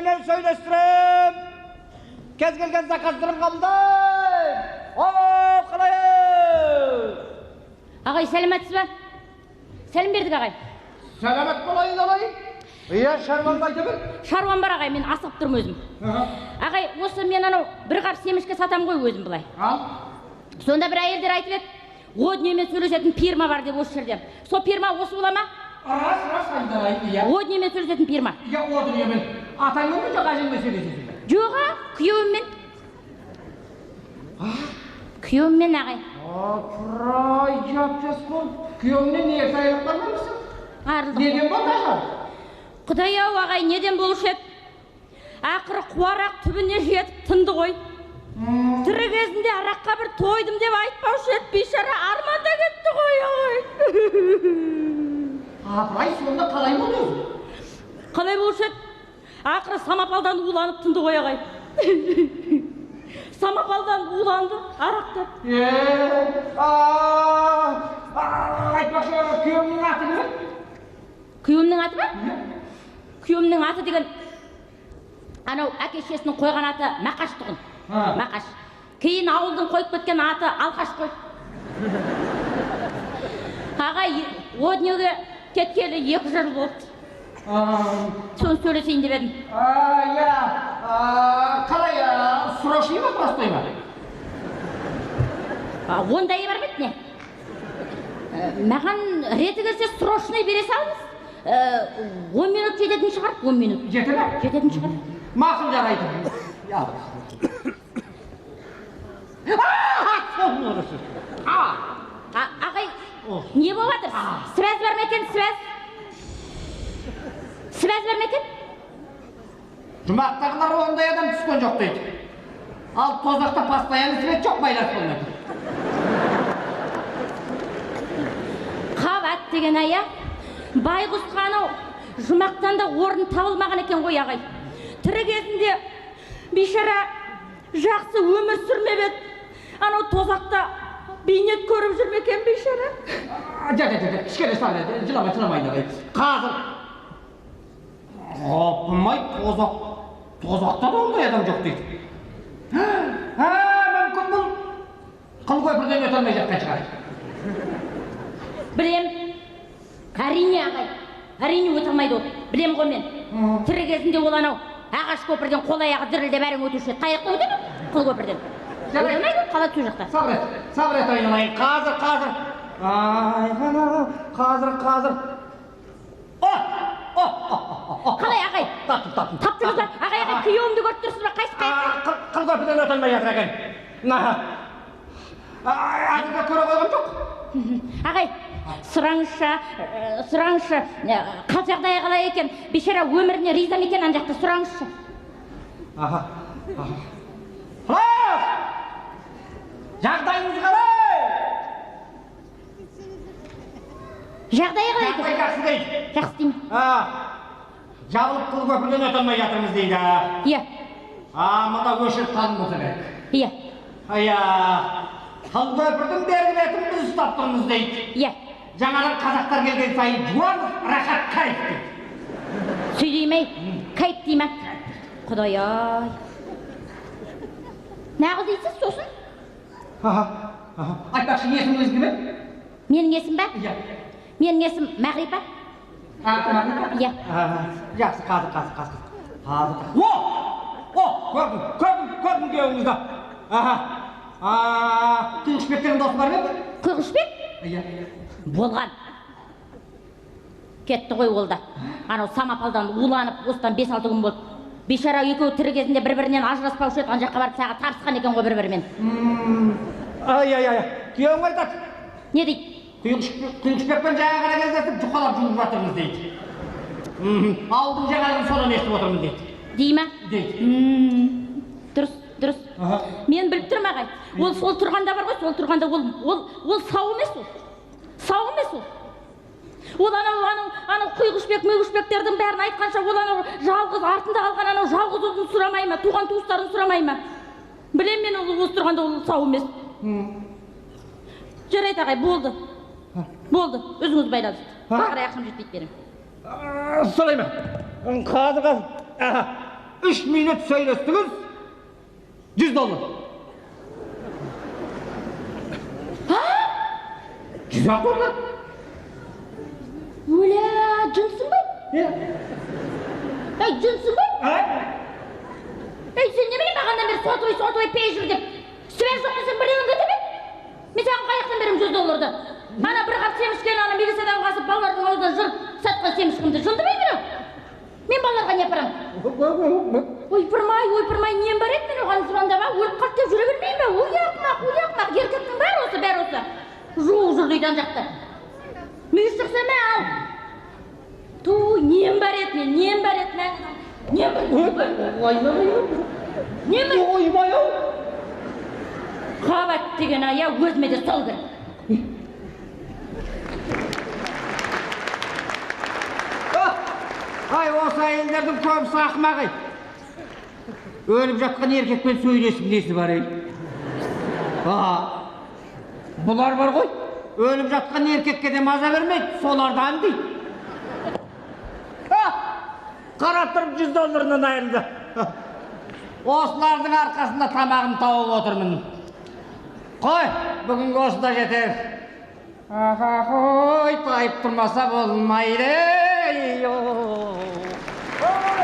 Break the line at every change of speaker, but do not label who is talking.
Несиемен сөйлестірем. Кез келген заказдарын қабылдаймын. О, қалай?
Ағай, сәлеметсіз бе? Сәлем бердік, ағай.
Сәлемет болайын, алайын. Иә, шаруаңды айта бер.
Шаруам бар, ағай, мен асығып тұрмын өзім. Ағай, осы мен анау бір қап семішке сатам ғой өзім былай.
Ал?
Сонда бір әйелдер айтып еді, о дүниемен сөйлесетін фирма бар деп осы жерде. Сол фирма осы бола ма?
Рас, рас, айналайын, иә.
О дүниемен сөйлесетін фирма.
Иә, о дүниемен. Атаңмен бе, жоқ әжеңмен сөйлесесің бе?
Жоқ, а, күйеуіммен. Күйеуіммен, ағай.
Апырай, жап-жас болып. Күйеуіңнен не ерте айырылып қалмапсың?
Арылдық.
Неден болды, ағай?
Құдай-ау, ағай, неден болушы еді? Ақыры қуарақ түбіне жетіп тынды ғой. Тірі кезінде араққа бір тойдым деп айтпаушы еді, бейшара арманда кетті ғой, ағай.
Апырай, сонда қалай болды өзі?
Қалай болушы еді? Ақыры самопалдан уланып тынды ғой, ағай. Самопалдан уланды, арақтап.
Айтпақшы, күйеуіңнің аты кім?
Күйеуімнің аты ба? Күйеуімнің аты деген анау әке шешесінің қойған аты Мақаш тұғын. Мақаш. Кейін ауылдың қойып кеткен аты Алқаш қой. Ағай, о дүниеге кеткелі 2 жыл болды. Соны сөйлесейін деп едім.
Иә, қалай, срочный ма, простой ма?
Ондайы бар ма еді не? Маған реті келсе срочный бере салыңыз. 10 минут жететін шығар, 10 минут.
Жете ме?
Жететін шығар.
Мақұл, жарайды.
Ағай, не болып жатыр? Связь бар ма екен, связь? Связь бар ма екен?
Жұмақтағылар ондай адам түскен жоқ дейді. Ал тозақта постоянный свет жоқ, байланыс болмайды.
Қабат деген ая, байғұсқа анау жұмақтан да орын табылмаған екен ғой, ағай. Тірі кезінде бейшара жақсы өмір сүрмеп еді. Анау тозақта бейнет көріп жүр ме екен бейшара?
Жа, жа, жа, кішкене сабыр ет, жылама, жылама, айналайын. Қазір. Оппымай, тозақ. Тозақта да ондай адам жоқ дейді. Мүмкін бұл қыл көпірден өте алмай жатқан шығар.
Білем. Әрине, ағай. Әрине өте алмайды ол. Білем ғой мен. Тірі кезінде ол анау ағаш көпірден қол аяғы дірілдеп әрең өтуші еді. Қай жақта өтеді? Қыл көпірден.
Жарайды.
Өте алмайды ол, қалады сол жақта.
Сабыр ет, сабыр ет, айналайын. Қазір, қазір. Ай, ана, қазір, қазір. О! О, о, о, о.
Қалай, ағай?
Таптым, таптым.
Таптыңыз ба? Ағай, ағай, күйеуімді көріп тұрсыз ба? Қайсы, қай?
Қыл көпірден өте алмай жатыр екен. На. Әзірге көре қойғам жоқ.
Ағай, сұраңызшы, сұраңызшы, қал жағдайы қалай екен? Бейшара өміріне риза ма екен ана жақта, сұраңызшы.
Аха, аха. Халас! Жағдайыңыз қалай?
Жағдайы қалай екен?
Жағдай жақсы дейді.
Жақсы деймін.
Жабылып қыл көпірден өте алмай жатырмыз дейді.
Иә.
Мында өшіріп қалың болса керек.
Иә.
Иә. Қыл көпірдің бергі бетін біз ұстап тұрмыз дейді.
Иә.
Жаңадан қазақтар келген сайын жуамыз, рахат кайф дейді.
Сөйлей ме? Кайф дей ме? Құдай-ай. Нағыз дейсіз сосын?
Аха, аха. Айтпақшы, есіміңіз кім еді?
Менің есімім бе?
Иә.
Менің есімім Мағрипа.
Мағрипа?
Иә.
Жақсы, қазір, қазір, қазір. Қазір. О! О, көрдім, көрдім, көрдім күйеуіңізді. Аха. Құйғышбек деген досы бар ма еді?
Құйғышбек?
Иә.
Болған. Кетті ғой ол да. Анау самопалдан уланып, осыдан 5-6 күн болды. Бейшара екеуі тірі кезінде бір-бірінен ажыраспаушы еді, ана жаққа барып тағы табысқан екен ғой бір-бірімен.
Ай, ай, ай. Күйеуің айтады.
Не дейді?
Құйғышбекпен жаңа ғана кездесіп, жұқалап жуып жатырмыз дейді. Ауылдың жаңалығын содан естіп отырмын дейді.
Дей ма?
Дейді.
Дұрыс, дұрыс. Мен біліп тұрмын, ағай. Ол сол тұрғанда бар ғой, сол тұрғанда ол сау емес ол. Сау емес ол. Ол анау Құйғышбек, Мүйғышбектердің бәрін айтқанша, ол анау жалғыз артында қалған анау жалғыз ұлын сұрамай ма, туған туыстарын сұрамай ма? Білем мен, ол осы тұрғанда ол сау емес. Жарайды, ағай, болды. Болды, өзіңіз байланысты. Ары қарай ақшам жетпейді менің.
Солай ма? Қазір, қазір. Аха. 3 минут сөйлестіңіз, 100 доллар.
А?
100 доллар?
Өлә, жынсың ба?
Е?
Ей, жынсың ба?
А?
Ей, сен немене бағанадан бері сотовый, сотовый, пейджер деп? Связь жоқ десең, бірдеңе кете ме? Мен саған қай жақтан беремін 100 долларды? Ана бір қап семішкені ана милициядан қасып балалардың аузынан жырып сатқан семішкімді жынды ма мынау? Мен балаларға не апарамын? Ойпырмай, ойпырмай, нем бар еді мен оған звондап, а? Өліп қалды деп жүре бермеймін бе? Ой, ақымақ, ой, ақымақ, еркектің бәрі осы, бәрі осы. Жуық жүр дейді ана жақта. Мүйіз шықса мә, ал. Ту, нем бар еді мен, нем бар еді, мә? Нем бар еді? Нем бар?
Ойбай ау!
Қабат деген ая, өзіме де сол керек.
Ай, осы әйелдердің көбісі ақымақ ей. Өліп жатқан еркекпен сөйлесіп несі бар ей? Бұлар бар ғой, өліп жатқан еркекке де маза бермейді, солардан дейді. Қарап тұрып 100 долларынан айырылды. Осылардың арқасында тамағын тауып отырмын. Қой, бүгінгі осында жетер. Ой, тайып тұрмаса болмайды.